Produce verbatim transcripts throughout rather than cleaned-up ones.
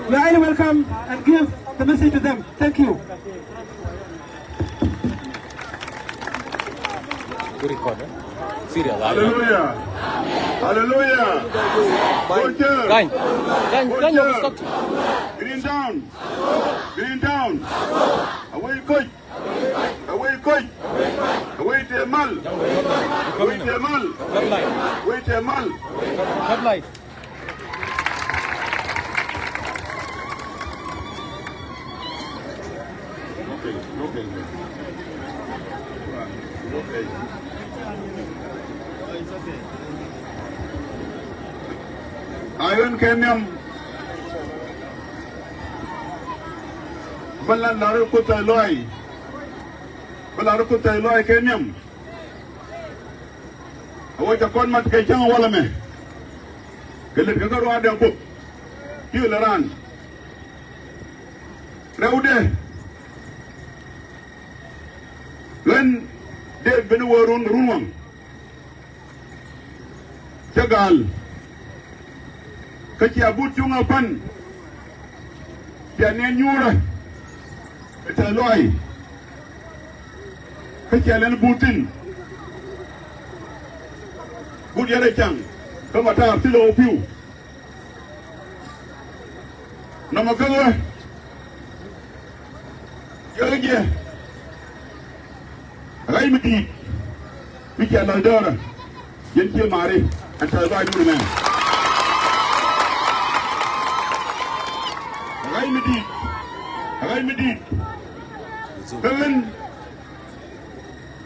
We highly welcome and give the message to them. Thank you. Hallelujah. Hallelujah. Green down. Green down. Away, coach. Away, coach. Away, Temal. Away, Temal. Away, Temal. Ayɔn kɛ niam. Bä la lar Kuoth Thɛy Lɔaac. Bä lar Kuoth Thɛy Lɔaac kɛ niam. A wä ca kɔn mat kɛ cäŋ walɛ mɛ. Kɛ lät kɛ kä ruaadɛ Kuoth. Ti lɛ raan. Rɛwdɛ. Ɣän dee ben wä run, run waŋ. Cä gaal. Kä cia but cuŋä pan. Cia nɛn nyuurä. Ɛ Thɛy Lɔaac. Kä cia lɛn but thi̱n. But yɛn ɛ caŋ. Kä ma taar thilɛ wä pi̱w. Nɔmɔ kä ɣöö yɔl jɛ. Ɣa̱c mi di̱i̱t mi cia la̱th däärä. Yɛn cie mari ɛn Thɛy Lɔaac duun mɛ. Ɣa̱c mi di̱i̱t. Ɣa̱c mi di̱i̱t. Kä ɣän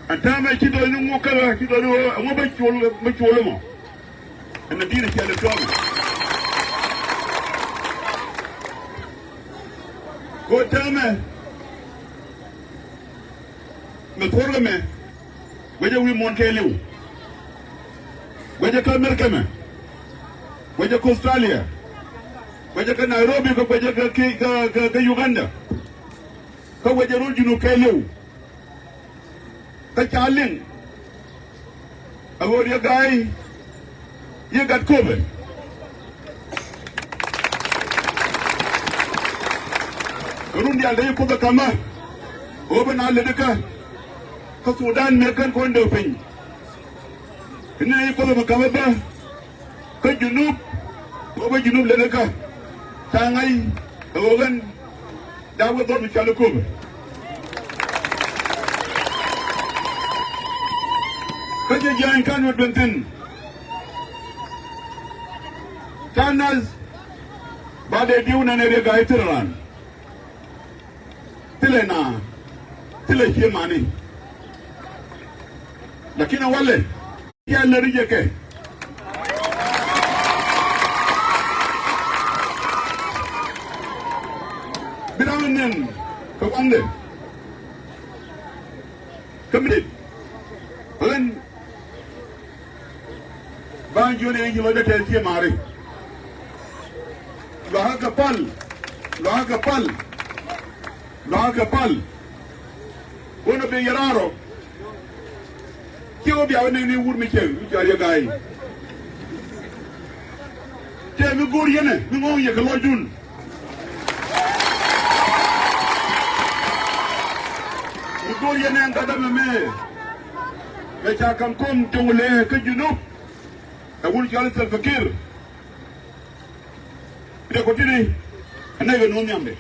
ɛn täämɛ ci dɔ̱ny ni ŋuɔk kä ɣä ci dɔ̱ny ni ɣöö ɛŋu bä cuɔl, bä cuɔl ɛmɔ. Ɛn a di̱t a cɛ lɛ tuɔɔk. Kɛ ɣöö täämɛ mɛ thuɔ̱rkɛ mɛ guecɛ wi̱i̱ muɔ̱ɔ̱n kɛɛliw. Guecɛ kä America mɛ. Guecɛ kä Australia. Guecɛ kä Nairobi kä guecɛ kä, kä, kä, kä Uganda. Kä guecɛ rol Junub kɛɛliw. Kä ca liŋ a ɣöö riɛk ga̱a̱y yɛ gat köpɛ. Kɛ run diaal dee yɛ Kuoth ɛ ka̱mä ɣöö bä na lätdä kä kä Thudan mëë kän kɔn dee piny. Kɛ ni dee yɛ Kuoth ɛ ka̱mä bä. Kä Junub, kä bä Junub lɛn kä ta̱a̱ ŋa̱c ɛ ɣöö ɣän da̱a̱k wä dhɔr mi cɔal i̱ köpɛ. Kä jɛ jia̱a̱ny ka̱n wä duën thi̱n. Ta̱a̱ nath ba dee diw nɛn ɛ riɛk ga̱a̱c thilɛ raan. Thilɛ na thilɛ cie mani. Lakin ɛ walɛ. Yɛ lär jɛ kɛ. Bi ram niɛn kɛ waŋdɛ. Kä mi dee ɣän ba jiön yɛ ji̱ lɔcdä tɛth ciɛ ma̱a̱ri. Luakä kɛ pal, luakä kɛ pal, luakä kɛ pal. Wun a bi yɛ raar ɔ. Ciɛ wä bia wä nɛn ni wur mi cieŋ mi cɔal yɛ ga̱a̱y. Tëë mi go̱o̱r yɛn ɛ mi ŋɔ̱ɔ̱ŋ yɛ kɛ lɔcdun. Mi go̱o̱r yɛn ɛ gatdä mɛmɛ. Mɛ ca ka̱m ko̱m Joŋlɛ kä Junub. Ɛ wun cɔal Salva Kiir. Riɛk ku ti̱ni ɛ nɛy kɛ nuɔ̱n nhiamdɛ.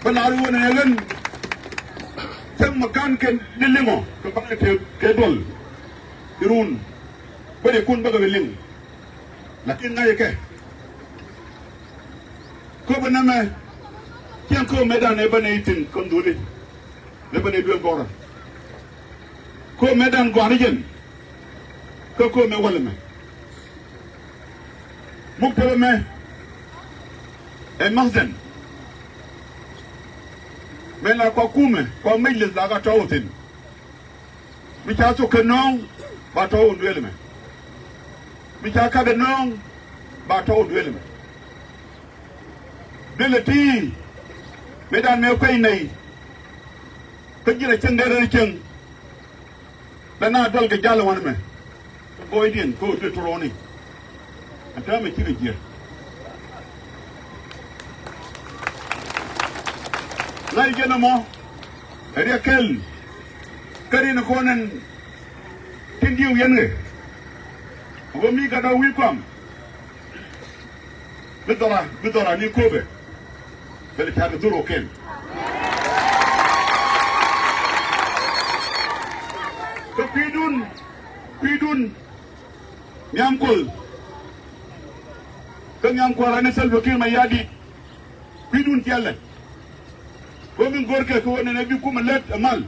Bä la̱r i̱ wä nɛ ɣän cäŋ mɛ ka̱n kɛ ni liŋɔ kɛ baŋ kɛ tëë kɛ duɔl. I̱ run bä dee kun bäkɛ bi liŋ. Lakin ŋa̱cɛ kɛ köpɛ nɛmɛ. Ciɛŋ köpɛ mëëdan ëë bä nɛy thi̱n kɔn dhuli. Lɛ bä nɛy duel gɔrä. Köpɛ mëëdan gɔaa ni jɛn. Kä köömɛ walɛ mɛ. Muktäbä mɛ ɛ mahdhan. Mɛ la kua kumɛ kua mejlis la ka tɔw thi̱n. Mi ca thok kɛ nɔŋ ba tɔw duel mɛ. Mi ca kat ɛ nɔŋ ba tɔw duel mɛ. Duel ɛ ti mëëdan mɛ kuec nɛy. Kä ji̱n a cieŋ dee rɛl cieŋ. Lɛ na dual kɛ jal wanɛ mɛ. Kɛ gɔɔydiɛn kɛ ɣöö duëë tuɔrɔɔni. Ɛn täämɛ cikɛ jiɛt. Ŋa̱c jɛn ɛmɔ ɛ riɛk kɛl. Kä rin kɔn ɛn tin diw yɛn ɣɛ. Wä mi gat ɔ wi̱i̱ kɔam. Bi dhɔra, bi dhɔra ni Köpɛ. Bɛ lɛ ca̱r kɛ dhur ɔ kɛl. Kä kui̱dun, kui̱dun nhiam Kuɔth. Kä nhiam Kuɔth rani Salva Kiir Mayardit. Kui̱dun thilɛ. Ɣöö min go̱rkɛ kɛ ɣöö nɛnɛ bi kumɛ lät ɛ mal.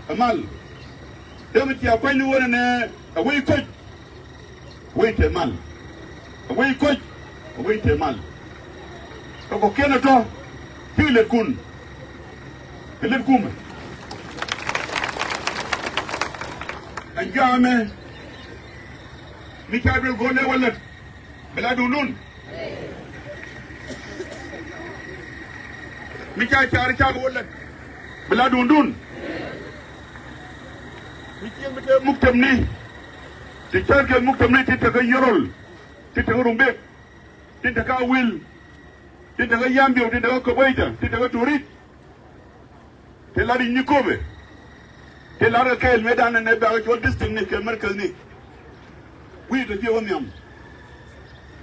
Ɛ mal. Dee mi cia kuany ni ɣöö nɛnɛ ɛ wec koc. Wec te mal. Ɛ wec koc. Ɛ wec te mal. Kä kɔ̱kiɛn ɛ tɔ̱. Ti lät kun. Ɛ lät kumɛ. Ɛn jɔamɛ. Mi ca duel go̱o̱r lɛ wä lät. Bi la duundun. Mi ca car cak wä lät. Bi la duundun. Mi ciek mi te muk temni. Ti cär kɛ muk temni ti tekɛ Yirol. Ti tekɛ Rumbek. Ti tekɛ Awil. Ti tekɛ Yambio. Ti tekɛ Koboita. Ti tekɛ Turik. Ti lar i̱ nyi Köpɛ. Ti lar kɛ kɛɛl mëëdan nɛ bɛ̈k cɔl district ni kɛ markaz ni. Wi̱i̱ tɔ jiɛ wä nhiam.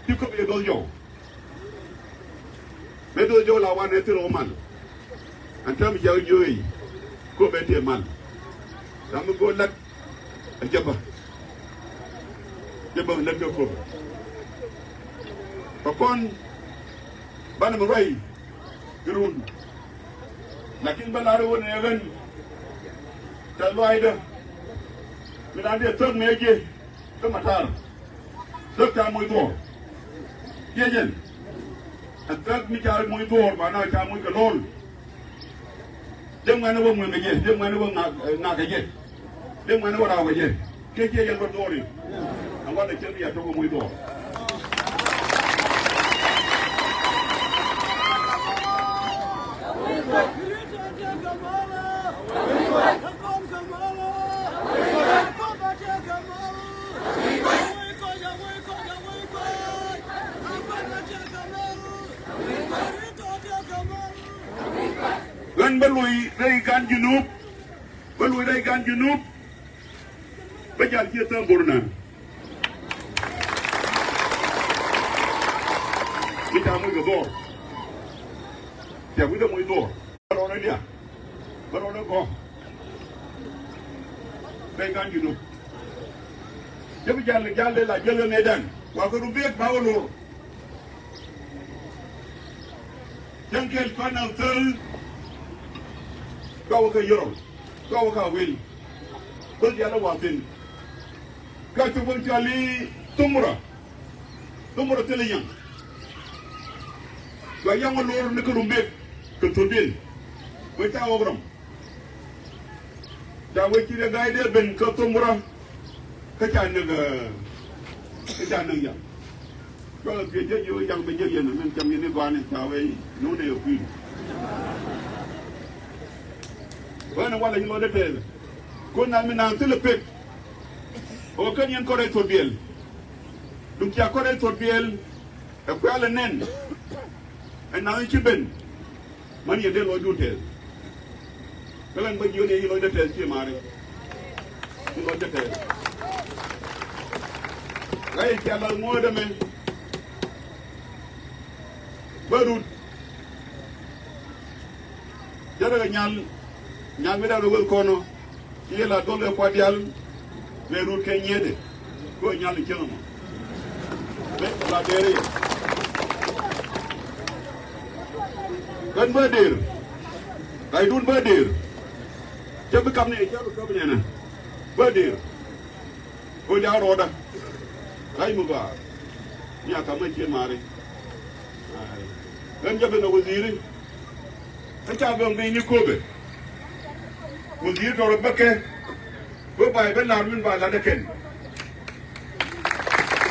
Ti Köpɛ yɛ do̱l jɔw. Mëë do̱l jɔw la wan ɛ thil wä mal. Ɛn täämɛ jiak jiök i̱ Köpɛ tëë mal. Ram mi go̱o̱r lat. Ɛ jɛ bä. Jɛ bä lät kɛ Köpɛ. Kɛ kɔn banɛ mi ruac. Irun. Lakin bä lar i̱ wä nɛ ɣän. Tɛth luaacdä. Mi da̱a̱n dee thäk mëë jiɛ. Kä matar. Thäk ca moc dhuɔ̱ɔ̱r. Jiɛ jɛn. Ɛ thäk mi ca moc dhuɔ̱ɔ̱r ba na ca moc kɛ lo̱l. Dee ŋuɛ̈ni wä ŋuɛ̈n kɛ jɛ, dee ŋuɛ̈ni wä ŋak, ŋak kɛ jɛ. Dee ŋuɛ̈ni wä raw kɛ jɛ. Kiɛ ciɛ yɛn wä dhɔr i̱. Ɛn wä lɛ cɛ mi ya tok wä muc dhɔr. Ɣän bä luɔ̱c rɛy gan Junub. Bä luɔ̱c rɛy gan Junub. Bä jal ciɛ thäm bor nään. Mi ca muc kɛ dhɔr. Ca wi̱cdä muc dhɔr. Bä rɔɔdä diaal. Bä rɔɔdä gɔ̱. Rɛy gan Junub. Jɛ bi jal, jal dee la jal ɣän ëëdan. Wa kɛ Rumbek ba wä lo̱r. Cäŋ kɛl cuanɛ thäl. Cua wä kä Yirol. Cua wä kä Awil. Bä diaal ɛ wa thi̱n. Kä cuk wä cɔal i̱ Thumra. Thumra thilɛ yaŋ. Cua yaŋ wä lo̱r ni kä Rumbek. Kä Thurbil. Wee ca ɣɔk rɔm. Ca wee ci rɛ ga̱a̱c dee ben kä Thumra. Kä ca näk, ɛ, kä ca näk yaŋ. Cualɛ pi̱i̱ jɛ jiök yaŋ bɛ jek yɛn min cam yɛn i̱ gɔaa ni ca wee nunɛ yɛ kui̱n. Wee ni walɛ ci lɔcdɛ tɛɛth. Kun na mi naaŋ thilɛ pek. Ɣöö kän yɛn kɔrɛ thot biɛl. Duk cia kɔrɛ thot biɛl. Ɛ kuɛ̈ɛ̈l ɛ nɛn. Ɛ naaŋ ci ben. Män yɛ dee lɔcdun tɛth. Kä ɣän bä jiön yɛ yi lɔcdä tɛth cië maari. Yi lɔcdä tɛth. Ɣä yɛ cia lath ŋuɔ̱ɔ̱dä mɛ. Bä rut. Jälɛ kɛ nyal. Nyal mi dee rɔ wël kɔnɔ. Ci la dhɔl kɛ kuat diaal. Lɛ rut kɛ nyieth. Kɛ nyal ni cieŋ mɔ. Bɛ la deri. Kän bä der. Ka̱ydun bä der. Cä bi kap ni cä bi kap ni nɛ. Bä der. Ko ja rɔɔdä. Ka̱y mi ba. Ni a kap mɛ cien mari. Kän jɛ ben a waziri. Kä ca bɛ ŋui̱ni Köpɛ. Waziri tɔrɔ bäkɛ. Bä bay bä lar min ba lat ɛ kɛn.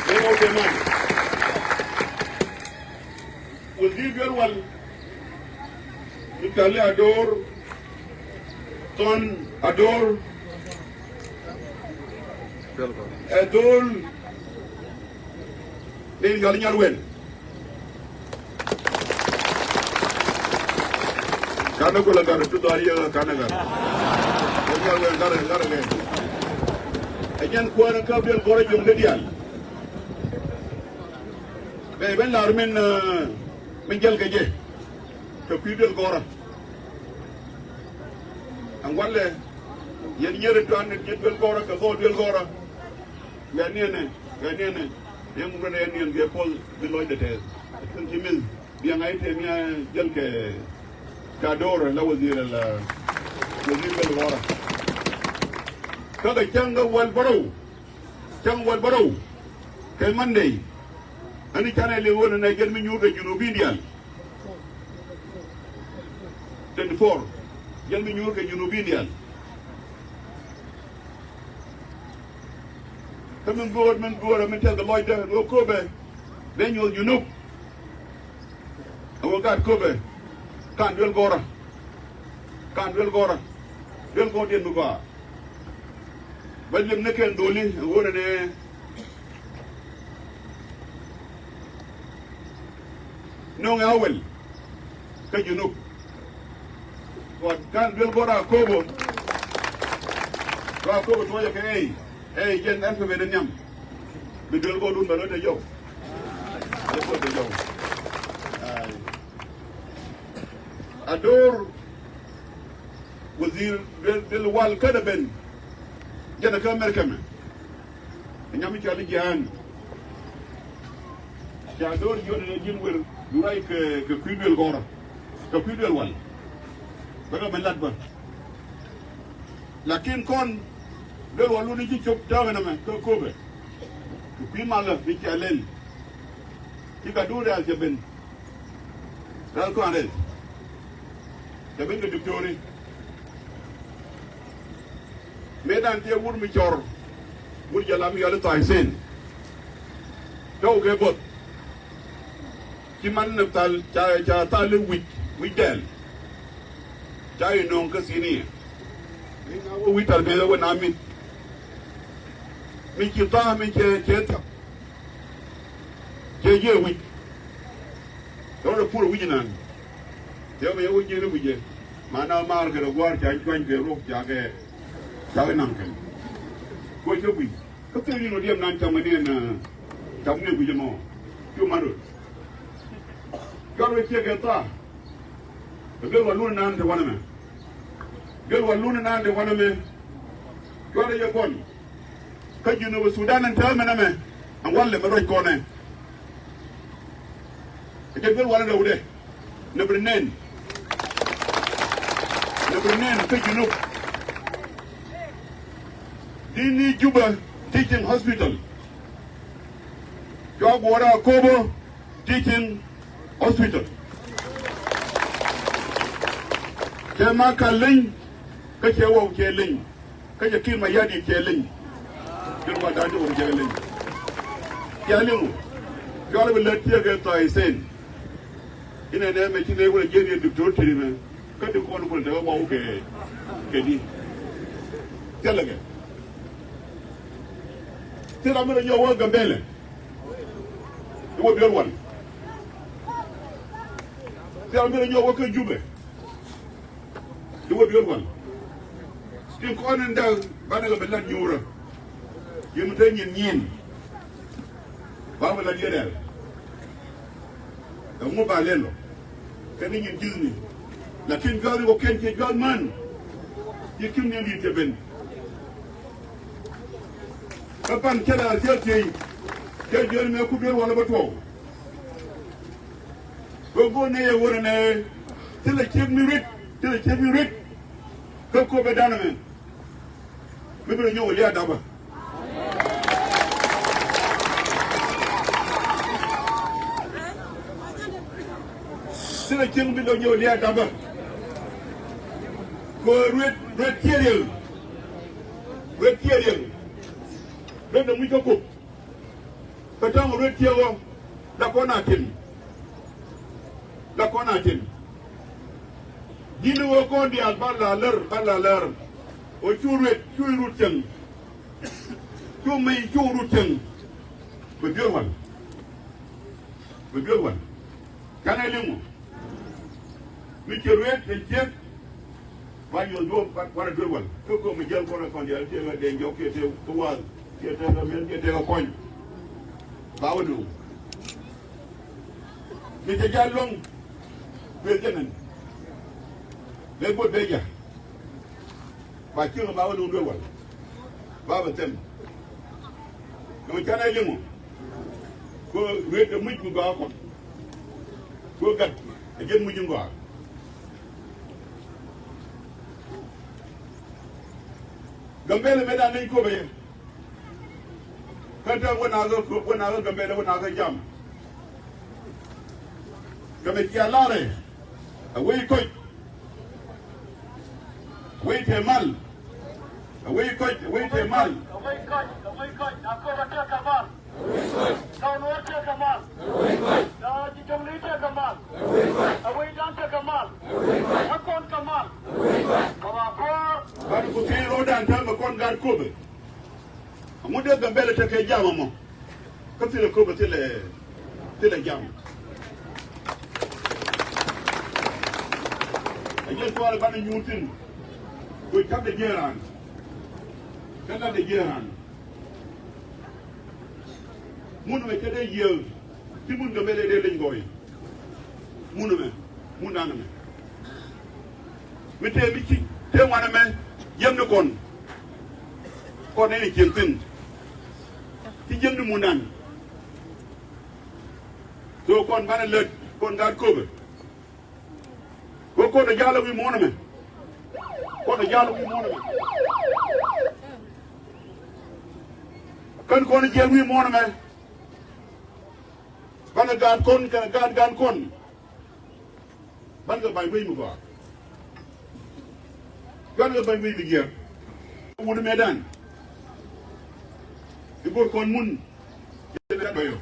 Bä wä kɛ man. Waziri duel wal. Ni kali Ador. Thɔn Ador. Ɛ dhol. Ni yɔl nyal wen. Kanɛ kulɛ gat tu dhɔr yɛ kanɛ gat. Ɛ jɛn kuäärä kä Duel Gɔrä Juɔ̱ŋ dee diaal. Bɛ ben lar min, eh, min jäl kɛ jɛ. Kɛ kui̱ Duel Gɔrä. Ɛn walɛ yɛn nyier tuan ni Duel Gɔrä kɛ dhɔr Duel Gɔrä. Yɛn niɛnɛ, yɛn niɛnɛ. Yɛn muk rɛn yɛn niɛn kɛ puɔl bi lɔcdɛ tɛth. Kɛn ci min. Biaŋ a i̱ tëë mi a jäl kɛ, kɛ Ado̱r la wazir la, wazir Duel Gɔrä. Kä kɛ cäŋ kɛ wäl bärɔw, cäŋ wäl bärɔw kɛ Monday. Ani canɛ liŋ wä nɛ jɛn mi nyuur kɛ Junubin diaal. Twenty four, jɛn mi nyuur kɛ Junubin diaal. Kä min go̱o̱r, min go̱o̱r, min tɛth kɛ lɔcdä, ɣöö Köpɛ bɛ nyuɔth Junub. Ɛ wä gat Köpɛ, kan Duel Gɔrä, kan Duel Gɔrä, Duel Gɔrdiɛn mi gɔaa. Bä liɛm ni kɛn dholi ɛ ɣöö nɛ nɛ nöŋɛ Awel kä Junub. Kuat kan Duel Gɔrä Akobo, Gɔrä Akobo tuɔcɛ kɛ ey. Ey jɛn ɛn pemɛ ni nhiam. Mi Duel Gɔrä dun bɛ lɔ te jɔw. Lɔ te jɔw. Ay. Ado̱r wazir Duel, Duel Wal kä dee ben. Jɛn kä America mɛ. Ɛ nyam mi cɔal i̱ Jia̱a̱ŋ. Ca Ado̱r jiɔt ni ji̱n wer, duray kɛ, kɛ kui̱ Duel Gɔrä. Kɛ kui̱ Duel Wal. Bä kɛ ben lat bä. Lakin kɔn Duel Wal wun i̱ ci cop täämɛ nɛmɛ kä Köpɛ. Kɛ kui̱ malä ni ca lɛl. Ci ka duun rɛ̈ɛ̈l cɛ ben. Rɛ̈ɛ̈l kɔn rɛ̈ɛ̈l. Cɛ ben kɛ diktori. Mëëdan tëë wut mi cɔr. Wut jɛ lam yɔl i̱ Thɔa̱c Thin. Tɔw kɛ both. Ci man ni thal ca, ca thal i̱ wi̱c, wi̱c dɛɛl. Ca i̱ no̱o̱ŋ kä thiniɛ. Mi na wä wi̱c thal mëëdä wä na mi̱th. Mi ci tha̱a̱ mi cɛ, cɛ thia̱k. Cɛ jiɛ wi̱c. Tɔ̱ rɔ pur wi̱c inan. Tëë mi yɛ wä jiɛn i̱ wi̱cɛ. Mana maar kɛ rɔ gua̱a̱r ca cuany kɛ rok ca kɛ. Ca kɛ naŋ kɛn. Kuɔ cä wi̱c. Kä thil ni nɔ diɛm nan cam kɛ ni ɛn, cam ni wi̱cɛ mɔ. Cu man rot. Cuarɛ ciɛ kɛ thaa. Ɛ Duel Wal lun inan te wanɛ mɛ. Duel Wal lun inan te wanɛ mɛ. Cuarɛ yɛ kɔn. Kä Junub Sudan ɛn täämɛ nɛmɛ, ɛn walɛ mɛ ruac kɔnɛ. Ɛ jɛ Duel Wal rɛwdɛ. Nɛ bi nɛn. Nɛ bi nɛn kä Junub. Di ni Juba Teaching Hospital. Cua Guɔrä Akobo Teaching Hospital. Cɛ ma ka leny, kä cɛ waw cɛ leny. Kä cɛ Kiir Mayardit cɛ leny. Cɛ wa da̱a̱n ti wä cɛ leny. Cɛ leny wä. Cua lɛ bi lät tiɛɛk kɛ Thɔa̱c Thin. Inɛ nɛ mɛ ci nɛ wä jiɛn yɛ diktor tiri mɛ. Kä di kɔn kulɛ tekɛ waw kɛ, kɛ di. Thilɛ kɛ. Thilɛ mi rɔ nyɔk wä Gambɛlɛ. Iwä Duel Wal. Thilɛ mi rɔ nyɔk wä kä Jubɛ. Iwä Duel Wal. Tin kɔn in däk banɛ kɛ bɛ lat nyuurä. Yɛn mi te nyin nyin. Ba bɛ lat yɛn rɛl. Ɛŋu ba lɛl ɔ. Kɛn ni nyin ji̱thni. Lakin juath ni kɔ kɛn ciɛ juath man. Ci kim ni li̱i̱t cɛ ben. Kä pan cɛ la thiel thiey. Cɛ jiön mɛ ku Duel Wal bä tuɔɔk. Go̱o̱k go̱o̱k nɛ yɛ wurɛ nɛ. Thilɛ ciek mi rit. Thilɛ ciek mi rit. Kä Köpɛ danɛ mɛ. Mi bi rɔ nyɔk lia̱a̱ dapä. Thilɛ cieŋ bi rɔ nyɔk lia̱a̱ dapä. Kɛ ruet, ruet tiee riɛl. Ruet tiee riɛl. Ruet dee muc kä Kuoth. Kä tɔ̱ŋ ruet tiee ɣɔ̱ la kɔn a tim. La kɔn a tim. Ji̱n ɣöö kɔn diaal ba la lär, ba la lär. Ɣöö cu ruet, cu rut cieŋ. Cu mey cu rut cieŋ. Bi Duel Wal. Bi Duel Wal. Canɛ liŋ ɔ. Mi cɛ ruet cɛ ciek. Ba nyuɔth duɔ̱ɔ̱p kuan a duer wal kä ko̱o̱m mi jäl kuɔn a kɔn diaal tiek a den jɔk kiɛ tiek kä wath kiɛ tiek a miɛn kiɛ tiek a kɔny. Ba wä duŋ mi cɛ jal luäŋ. Duer jɛ nɛn. Lek buɔt ben jɛ. Ba ciek a ba wä duŋ duer wal. Ba bɛ thɛm. Kɛ mi canɛ liŋ ɔ. Kɛ ruet kɛ muc mi gɔaa kɔn. Kɛ gat a jiɛn muc in gɔaa. Gambɛlɛ mëë dan neny kopɛ yɛ. Kä te wä nakä wä nakä Gambɛlɛ wä nakä jam. Kɛ mɛ cia larɛ. A wec koc. A wec te mal. A wec koc a wec te mal. A wec koc a wec koc a kopɛ te kɛ mal. Tɔn wä tekɛ mal. Tɔn ji̱ jɔŋ ni tekɛ mal. Awec dan tekɛ mal. Ɛ kɔn kɛ mal. Kɛ wa kuäär. Ban ku thiec ro̱o̱dan täämɛ kɔn gaat Köpɛ. Aŋu dee Gambɛlɛ tekɛ jam ɛmɔ. Kä thilɛ Köpɛ thilɛ thilɛ jam. A jiɛn tuaal banɛ nyuur thi̱n. Ku ca̱pdɛ jiɛɛran. Kä latdɛ jiɛɛran. Mun ɛmɛ cɛ dee yiëë ti mun Gambɛlɛ dee leny gɔɔy. Mun ɛmɛ mun dan ɛmɛ. Mi tëë mi ci tëë ŋuan ɛmɛ jiäkni kɔn. Kɔn nɛy ni cieŋ thi̱n. Ci jiäkni mun dan. So kɔn banɛ lät kɔn gaat Köpɛ. Wä kɔn ɛ jal wi̱i̱ muɔ̱ɔ̱n ɛmɛ. Kɔn ɛ jal wi̱i̱ muɔ̱ɔ̱n ɛmɛ. Kän kɔn jiɛl wi̱i̱ muɔ̱ɔ̱n ɛmɛ. Banɛ gaat kɔn kɛnɛ gaat gan kɔn. Banɛ kɛ ba̱ny wec mi gɔaa. Banɛ kɛ ba̱ny wec mi jiɛk. Wut mëëdan. I̱ go̱r kɔn mun. Jɛ bɛ tɔyɔ.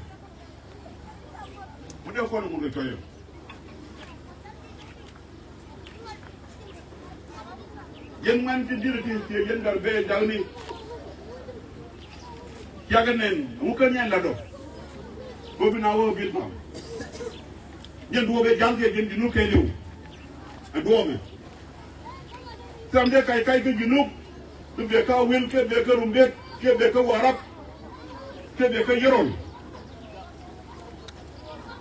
Mun dee kɔn mun kɛ tɔyɔ. Yɛn ŋuan ti di̱t ti thiee yɛn gar bee jakni. Ciakɛ nɛn ŋu kän yɛn latdɔ. Gobi na wä bil pam. Yɛn duɔ̱ɔ̱p ɛ ja̱ŋ kɛ yɛn ji̱ nu kɛɛliw. Ɛ duɔ̱ɔ̱mɛ. Thiam dee kac kac kä Junub. Kä bek kä Awil, kä bek kä Rumbek, kä bek kä Warap, kä bek kä Yirol.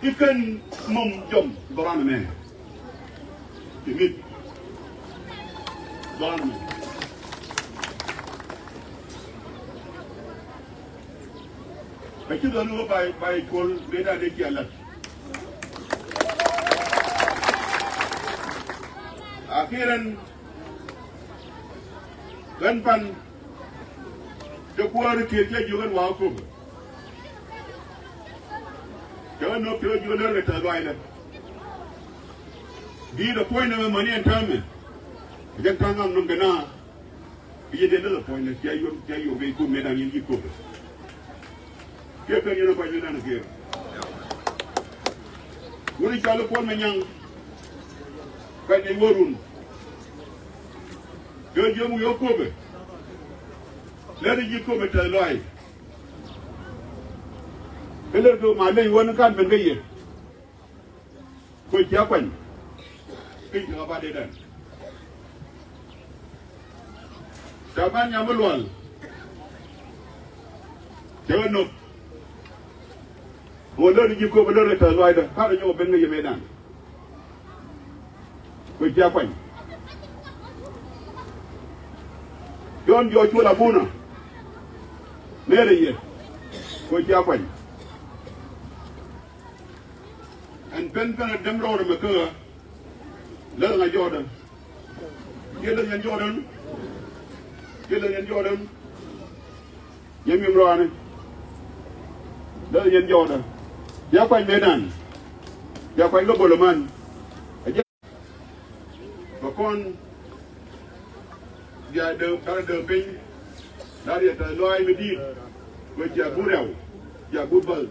I̱ kän mom jɔm dhɔran ɛmɛ. Ti mit dhɔran ɛmɛ. Ɛ ci dhɔn i̱ wä bay bay cuɔl mëëdan dee cia la̱t. Akiran ɣän pan te kuäär kiɛ cä jiök ɣän wa̱a̱ Köpɛ. Cä ɣän nöp cä ɣän jiök ɣän lär kɛ tɛth luaacdä. Di̱i̱t ɛ puɔ̱ny nɛmɛ mäni ɛn täämɛ. Ɛ jɛn ta̱a̱ŋ ŋa̱m nöm kɛ naath. Bi yɛ dee leth ɛ puɔ̱ny nɛ cia yom cia yom kɛ ikun mëëdan yɛn ji̱ Köpɛ. Kiɛ kɛn yɛn ɛ kuac ni nan kiɛ. Wut i̱ cɔal i̱ Kuɔl Manyaŋ. Kuac ni wä run. Kɛ jiök wi̱i̱ wä Köpɛ. Lɛr i̱ ji̱ Köpɛ tɛth lɔaac. Kä lɛr kɛ ma leny wä ni kan ben kä yɛ. Kuec cia kuany. Piny ti ɣä ba dee dɛn. Ca ban nyam mi lual. Cɛ ɣä nop. Ɣöö lär ji̱ Köpɛ lär kɛ tɛth luaacdä. Karɛ nyɔk ben ŋäc yɛ mëëdan. Kuec cia kuany. Jɔ̱ɔ̱n jɔɔc cuɔl abunä. Mëë rɛy yɛ. Kuec cia kuany. Ɛn ben ben a däm rɔɔdɛ mɛ kä ɣä. Lät ŋa jɔɔdɛ. Kiɛ lät yɛn jɔɔdɛ. Kiɛ lät yɛn jɔɔdɛ. Yɛn mi rɔɔdɛ. Lät yɛn jɔɔdɛ. Bia kuany mëëdan. Bia kuany kä boloman. Ɛ jɛ. Bɛ kɔn. Bia dee kara dee piny. Dar yɛ tɛth lɔaac mi di̱i̱t. Kuɛ cia but rɛw. Cia but bäl.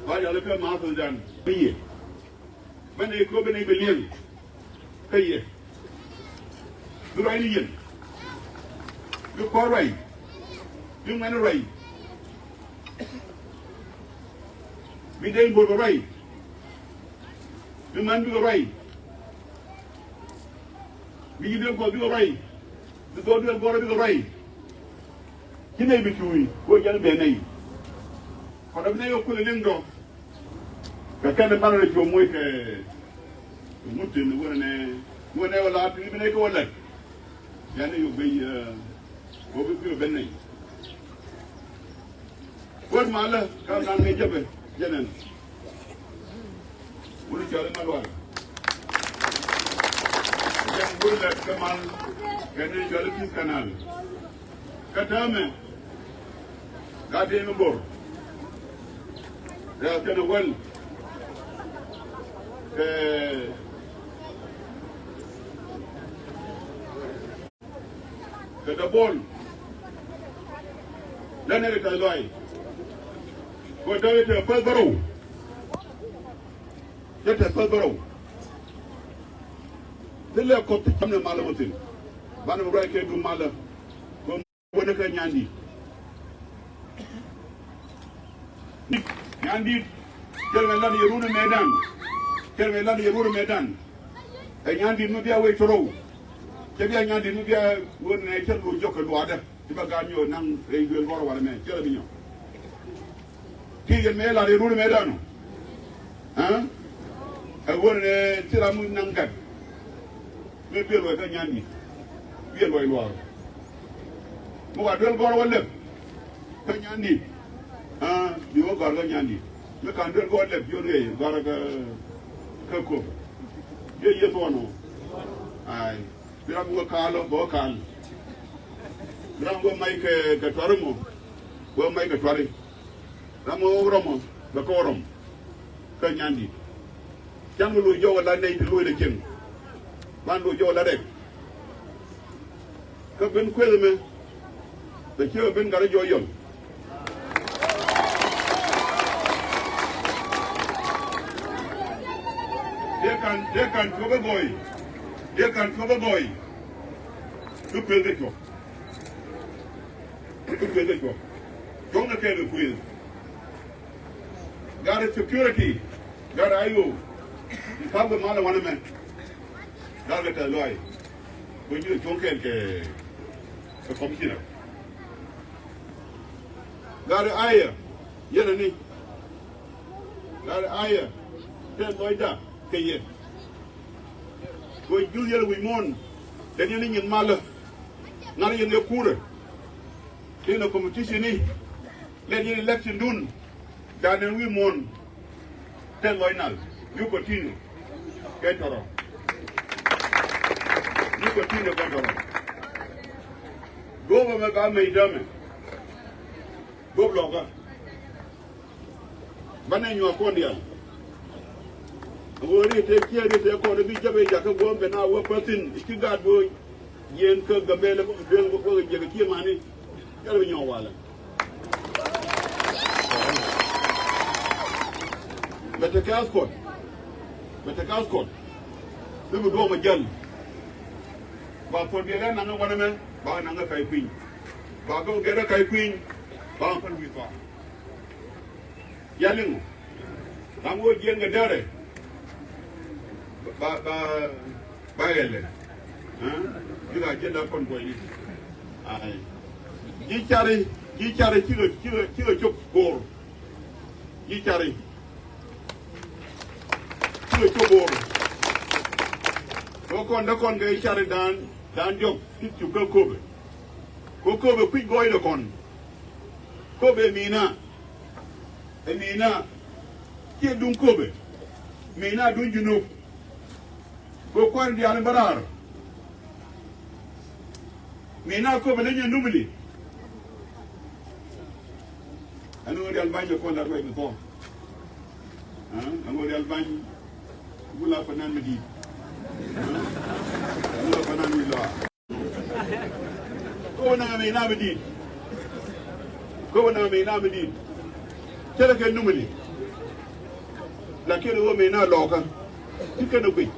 Ba jal i̱ kä South Sudan. Bi yɛ. Bä nɛy Köpɛ nɛy bi liɛŋ. Kä yɛ. Bi ruac ni yɛn. Bi kɔr ruac. Bi ŋuɛ̈ni ruac. Bi dee in bo̱o̱r bɛ ruac. Bi män bikɛ ruac. Bi ji̱ duel Kuɔth bikɛ ruac. Bi dhɔk duel Gɔrä bikɛ ruac. Ci nɛy bi cuuc kɛ ɣöö jɛn ben nɛy. Kɔn dɔ̱ bi nɛy kɛ kuël liŋ dɔ̱. Kɛ kɛn i̱ banɛ rɔ cuɔ moc kɛ ŋut tin wänɛ nɛ wänɛ wä la̱r tin bi nɛy kɛ wä la̱t. Yɛn i̱ yök ben, ɛ, wä bi kui̱ ben nɛy. Wä malä ka naŋ ni jäpɛ jɛnɛn. Wä ni cɔl i̱ Malual. Jɛn wä lɛ kä mal kɛ ni cɔl i̱ Peace Canal. Kä täämɛ gat in bor. Rɛ̈th kɛn wäl kɛ kɛ däbuɔl. Lɛn ɛ kɛ tɛth lɔaac. Kɛ tɛth ɛ tɛth päth bärɔw. Cɛ tɛth päth bärɔw. Ni lɛ kɔp ti cam ni malä wä thi̱n. Banɛ bi ruac kɛ duŋ malä. Wä ni kä Nyandit. Nyandit. Cɛ rɛ lat yɛ run mɛdan. Cɛ rɛ lat yɛ run mɛdan. Ɛ Nyandit mi bia wee corow. Cɛ bia Nyandit mi bia wä nɛ cɛ lu jɔk kɛ luaadä. Ti ba gaat nyɔ naŋ rɛy duel Gɔrä walɛ mɛ cɛ rɛ bi nyɔ. Ti yɛn mɛ lat yɛ run mɛdan ɔ. Ɛ? Ɛ wä nɛ ti ram mi naŋ gat. Mi biɛ luɔc kä Nyandit. Biɛ luɔc luaak. Mi wa duel Gɔrä wä lɛp kä Nyandit. Aa, bi wä gɔ̱a̱r kä Nyandit. Mi ka̱n duel Gɔrä lɛp jiɔn ɣɛy gɔ̱a̱r kä, kä Köpɛ. Jiɛ yieth ɣɔn ɔ. Ay. Bi ram wä kaal ɔ, bä wä kaal. Bi ram wä mac kɛ, kɛ tuari mɔ. Wä mac kɛ tuari. Ram wä rɔmɔ, bɛ kɛ wä rɔm. Kä Nyandit. Can mi loc jɔk ala nɛy ti loc lɛ cieŋ. Ban loc jɔk ala rɛk. Kä ben kueth ɛmɛ. Bɛ ciek ɛ ben gat rɔ jɔk yɔl. Dee kan, dee kan cuɔp ɛ gɔɔy. Dee kan cuɔp ɛ gɔɔy. Bi kueth kɛ cuɔp. Bi kueth kɛ cuɔp. Cuɔp ni kɛɛl kɛ kueth. Gat security, gat I O. I̱ ka̱p kɛ mal ɛ wanɛ mɛ. Gat kɛ tɛth lɔaac. Kuɛ ji̱ kɛ cuɔ̱ŋ kɛɛl kɛ, kɛ commissioner. Gat ayɛ, yɛn ani. Gat ayɛ, tɛth lɔcda kɛ yɛ. Kuɛ ji̱ yɛn wi̱i̱ muɔ̱ɔ̱n. Lɛn yɛn ni nyin malä. Ŋa̱r yɛn kɛ kuurɛ. Tin ɛ competition ni. Lɛn yɛn election dun. Ca nɛn wi̱i̱ muɔ̱ɔ̱n. Tɛth lɔc nal. Ni continue kɛ tɔrɔ. Ni continue kɛ tɔrɔ. Duɔ̱ɔ̱p ɛmɛ ba mec dämɛ. Duɔ̱ɔ̱p lɔkä. Banɛ nyuak kɔn diaal. Ɣöö ri tëë ciɛ ri tëë kɔn bi jäp ɛ jakä guɔ̱ɔ̱m ben a wä päthin i̱ ci gaat bööny. Yɛn kä Gambɛlɛ bä duel bä bä jiɛk cie mani. Yɛl bi nyɔk walɛ. Bɛ tekɛ askɔt. Bɛ tekɛ askɔt. Bi bi duɔk mɛ jäl. Ba puɔl biɛ lɛ naŋ wanɛ mɛ ba naŋ kɛ ka̱c kui̱ny. Ba gɛ kɛ ka̱c kui̱ny. Ba päl wi̱i̱ thɔa. Yaliŋ ram wä jiɛn kɛ dɛrɛ. Ba, ba, ba yɛlɛ. Aa? Ji̱ ka jiɛn la kɔn bɔyni. Ai. Ji̱ cari, ji̱ cari cikɛ, cikɛ, cikɛ cop go̱o̱r. Ji̱ cari cikɛ cop go̱o̱r. Kɛ kɔn dee kɔn kɛ cari dan, dan diɔk ti cuk kä Köpɛ. Kɛ Köpɛ kui̱c gɔɔydɛ kɔn. Köpɛ mina. Ɛ mina. Ciɛ duŋ Köpɛ. Mina duŋ Junub. Kɛ kuan diaal in bä raar. Mina Köpɛ leny ɛ Numili. Ɛn ɣöö diaal ba̱ny ɛ kuan la ruac mi thɔɔk. Ɛn ɣöö diaal ba̱ny. Gula fanan mi di̱i̱t. Gula fanan mi lɔa. Köpɛ naŋ mi na mi di̱i̱t. Köpɛ naŋ mi na mi di̱i̱t. Cɛ lɛ kɛ Numili. Lakin wä mi na lɔkä. Ti kɛn ɛ guic.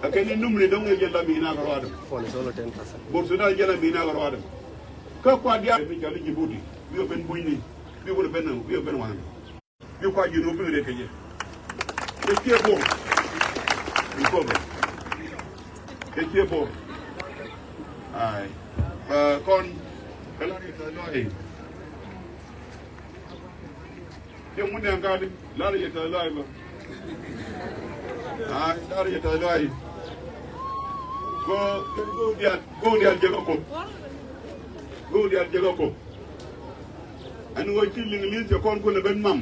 Lakin ni Numili dɔ̱ŋ ɛ jɛn la mi na kɛ ruadɛ. Phone is only ten percent. Bor Sudan jɛn la mi na kɛ ruadɛ. Kä kuat diaal mi cɔl i̱ Jibuti. Bi wä ben bunyni. Bi wä ben, bi wä ben wanɛ. Bi kua ji̱ ni wä pi̱th riɛk kɛ jɛ. Kɛ ciɛ Bor. Kobe. Kɛ ciɛ bor. Ai. Ɛ, kɔn kɛ lar yɛ tɛth lɔaac. Cɛ ŋun nɛn kani lar yɛ tɛth lɔaac bä. Ai, lar yɛ tɛth lɔaac. Kɔ, kɛ go̱o̱r diaal, go̱o̱r diaal jɛ kɛ kop. Go̱o̱r diaal jɛ kɛ kop. Ɛn ɣöö ci liŋ li̱th cɛ kɔn kulɛ ben mam.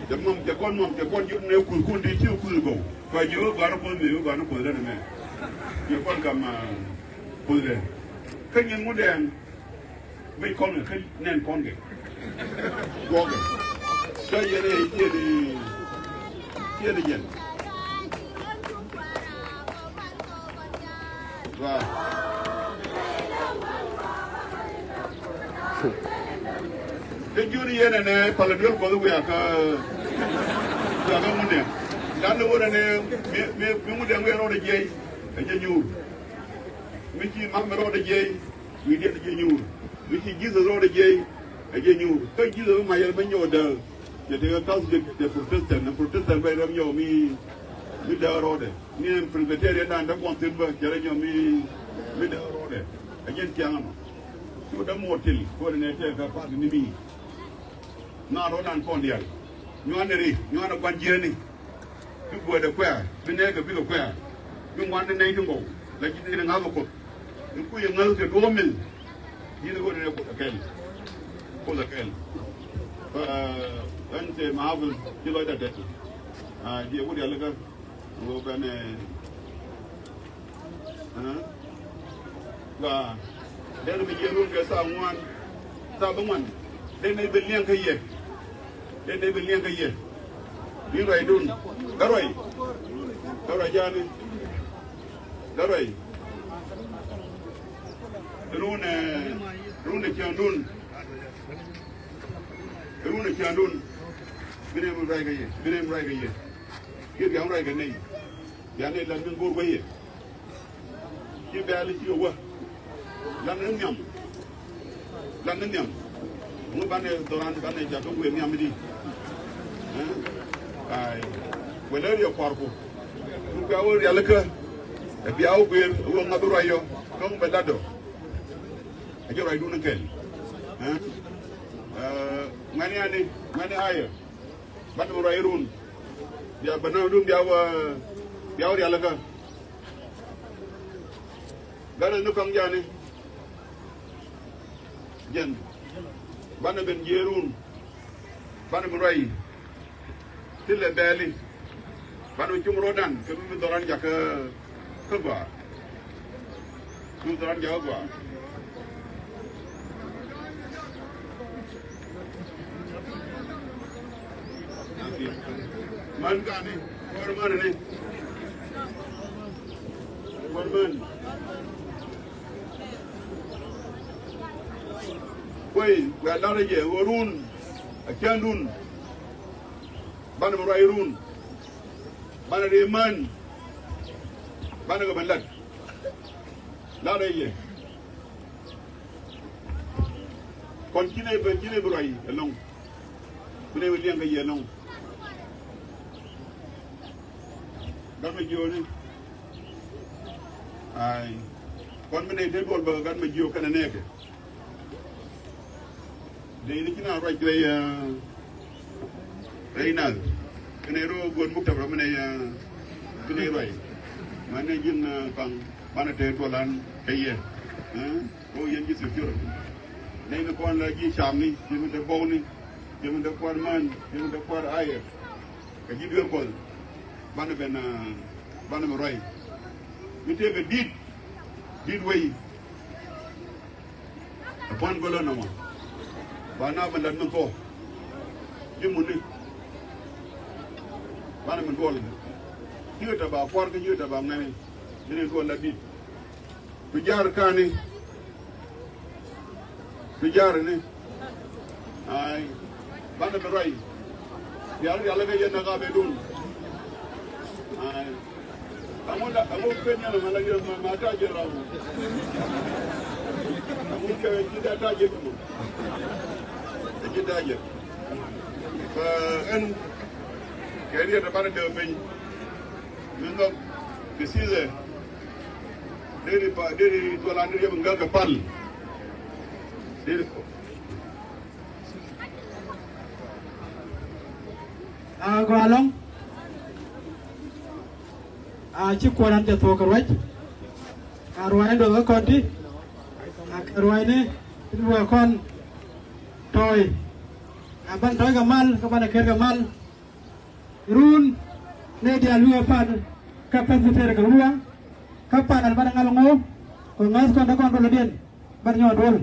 Cɛ mam, cɛ kɔn mam, cɛ kɔn ji̱ nɛ kuth kun ti ci kuth gɔw. Kua ji̱ ɣöö gɔaa ni kuoth mi, ɣöö gɔaa ni kuoth rɛn ɛmɛ. Cɛ kɔn kam, ah, kuoth rɛn. Kä nyin ŋut ɛn, mi kɔn kɛ, kä nɛn kɔn kɛ. Guɔkɛ. Kä yɛn ɛ ciɛ di, ciɛ di jɛn. Waaw. Kä juri yɛn ɛnɛ palä duel kuɔth wiaa kä, wiaa kä ŋundɛ. Dan ni wun ɛnɛ mi, mi, mi ŋundɛ wiaa rɔɔdɛ jiɛc. Ɛ jɛ nyuur. Mi ci mam mi rɔɔdɛ jiɛc. Wi̱i̱diɛn ɛ jɛ nyuur. Mi ci Jesus rɔɔdɛ jiɛc. Ɛ jɛ nyuur. Kä Jesus mi ma yɛl mi nyɔɔdä. Cɛ tekɛ Catholic, cɛ Protestant, Protestant bɛ rɛm nyɔk mi, mi däk rɔɔdɛ. Ni ɛn Presbyterian dan däk kuɔn thi̱n bä, cɛ rɛm nyɔk mi, mi däk rɔɔdɛ. Ɛ jɛn ciaŋ ɛmɔ. Cu däk muɔɔr til, kuɔn nɛ tɛk kɛ path ni mi. Ŋa̱r rɔɔdan kɔn diaal. Nyuan ni ri, nyuan ni gua̱n jiɛni. Bi guädɛ kuɛ̈ɛ̈, bi nɛɛkɛ bikɛ kuɛ̈ɛ̈. Bi ŋuan ni nɛy ti ŋɔw, la ji̱ ni ŋa̱th ɛ Kuoth. Ni kui̱ ɛ ŋäth kɛ duɔ̱ɔ̱p mil. Ji̱n ɛ ɣöö nɛ Kuoth ɛ kɛl. Kuoth ɛ kɛl. Ɛ, ɣän tëë ma̱a̱k ji̱ lɔcdä dɛt. Aa, ji̱ ɛ wut yalikä. Ɣöö bɛn ɛ, ɛ, Gɔaa. Den bi jiɛn run kɛ thaa ŋuan. Thaa bi ŋuan. Den nɛy bi liɛŋ kä yɛ. Den nɛy bi liɛŋ kä yɛ. Bi ruacdun. Kä ruac. Kä ruac jani. Kä ruac. Run ɛ, run ɛ ciaŋdun. Run ɛ ciaŋdun. Bi nɛy mi ruac kä yɛ. Bi nɛy mi ruac kä yɛ. Kiɛ bia mi ruac kä nɛy. Bia nɛy lat min go̱o̱r wä yɛ. Ci bɛ̈ɛ̈l ci kɛ wä. Lan ni nhiam. Lan ni nhiam. Ŋu banɛ dhɔran banɛ jakä guëër nhiam di. Ɛɛ? Ai. Wëlä riɛ kuarku. Ku kua wä rialikä. Ɛ bia wä guëër wä ŋa̱th ruac yɔ. Dɔ̱ŋ bɛ lat dɔ. Ɛ jɛ ruacdun kɛl. Ɛɛ? Ɛɛ, ŋuɛ̈ni ani, ŋuɛ̈ni ayɛ. Banɛ mi ruac run. Bia bä na dun bia wä, bia wä rialikä. Gana ni kɔŋ jani. Jɛn. Banɛ ben jiee run. Banɛ mi ruac. Ti lɛ bɛɛli. Banɛ mi cum ruɔdan. Kɛ bi mi dhɔran jakä. Kä gɔaa. Cu dhɔran jakä gɔaa. Män kani, kuɔr män ni. Kuɔr män. Kuey, kuɛ lar jɛ, wä run, a cän run. Banɛ mi ruac run. Banɛ ri män. Banɛ kɛ ben lat. Lat rɛy yɛ. Kɔn ci nɛ bɛ, ci nɛ bi ruac ɛlɔ̱ŋ. Bi nɛ bi liɛŋ kɛ yɛ ɛlɔ̱ŋ. Gat mɛ jiööni. Ai. Kɔn bi nɛ te duɔl bä gat mɛ jiöök kɛnɛ nɛɛkɛ. Dee ni ci na ruac rɛy, ah, rɛy nath. Kɛnɛ rɔ guɔn muktab rɔ mi nɛ, ah, mi nɛ ruac. Ma nɛ ji̱n, ah, paŋ banɛ te tuɔlan kɛ yɛ. Ah, rɔ yɛn ji̱ security. Nɛ ni kɔn la ji̱ camni, ji̱ mi te bɔwni, ji̱ mi te kuar män, ji̱ mi te kuar ayɛ. Kɛ ji̱ duer kuɔth. Banɛ ben, ah, banɛ ben ruac. Mi tëëkɛ di̱t, di̱t wei. Ɛ pua̱n gölä nɔmɔ. Ba na ben lat min thuɔ̱k. Ji̱ muni. Banɛ min duɔl. Ji̱ kɛ tɛ ba kuar kä ji̱ kɛ tɛ ba ŋɛni. Ji̱ ni duɔl la di̱t. Bi ja̱r kani. Bi ja̱r ni. Ai. Banɛ bi ruac. Rial rial kɛ yɛn na ka bɛ dun. Ai. Aŋu la, aŋu pen yɛn ma la yɛn ma, ma ta jɛ raw. Aŋu kɛ ji̱ da ta jɛ kɛ mɔ. Ji̱ da jɛ. Ɛn kɛ riet banɛ dee piny. Mi nhɔk kɛ thi̱thɛ. Deri pa, deri tuɔlan deri yɛp ŋäk kɛ pal. Deri kɔ. A gɔaa ɛlɔ̱ŋ. A ci kuɔran jɛ thuɔ̱k kɛ ruac. A ruac ni duɔth kä kɔn ti. A kɛ ruac ni ti duɔth kɔn tɔy. A ban tɔy kɛ mal, kä ban kɛr kɛ mal. Run ni diaal wi̱i̱ pan kä Presbytery kɛ wä kä pan al ban ŋal ŋo̱o̱ kɛ ŋa̱th kɔn dee kɔn rol diɛn ban nyɔɔt rol.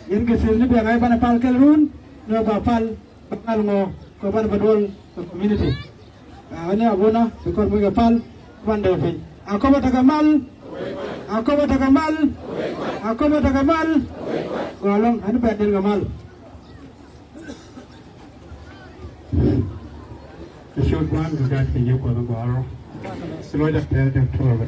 Yɛn kɛ thieth ni biaŋ ay ban pal kɛl run ni ba pal ba ŋal ŋo̱o̱ kɛ ban ba duɔl kɛ community. A ni abuna bi kɔn mi kɛ pal ban dee piny. A kɔbä tekɛ mal. A kɔbä tekɛ mal. A kɔbä tekɛ mal. Gɔaa ɛlɔ̱ŋ ɛn bɛn diɛn kɛ mal. Cuk gua̱a̱n kɛ gaat kɛ nyɛ Kuɔth gɔaa rɔ. Ci luɔc a pɛr kɛ tuɔɔk.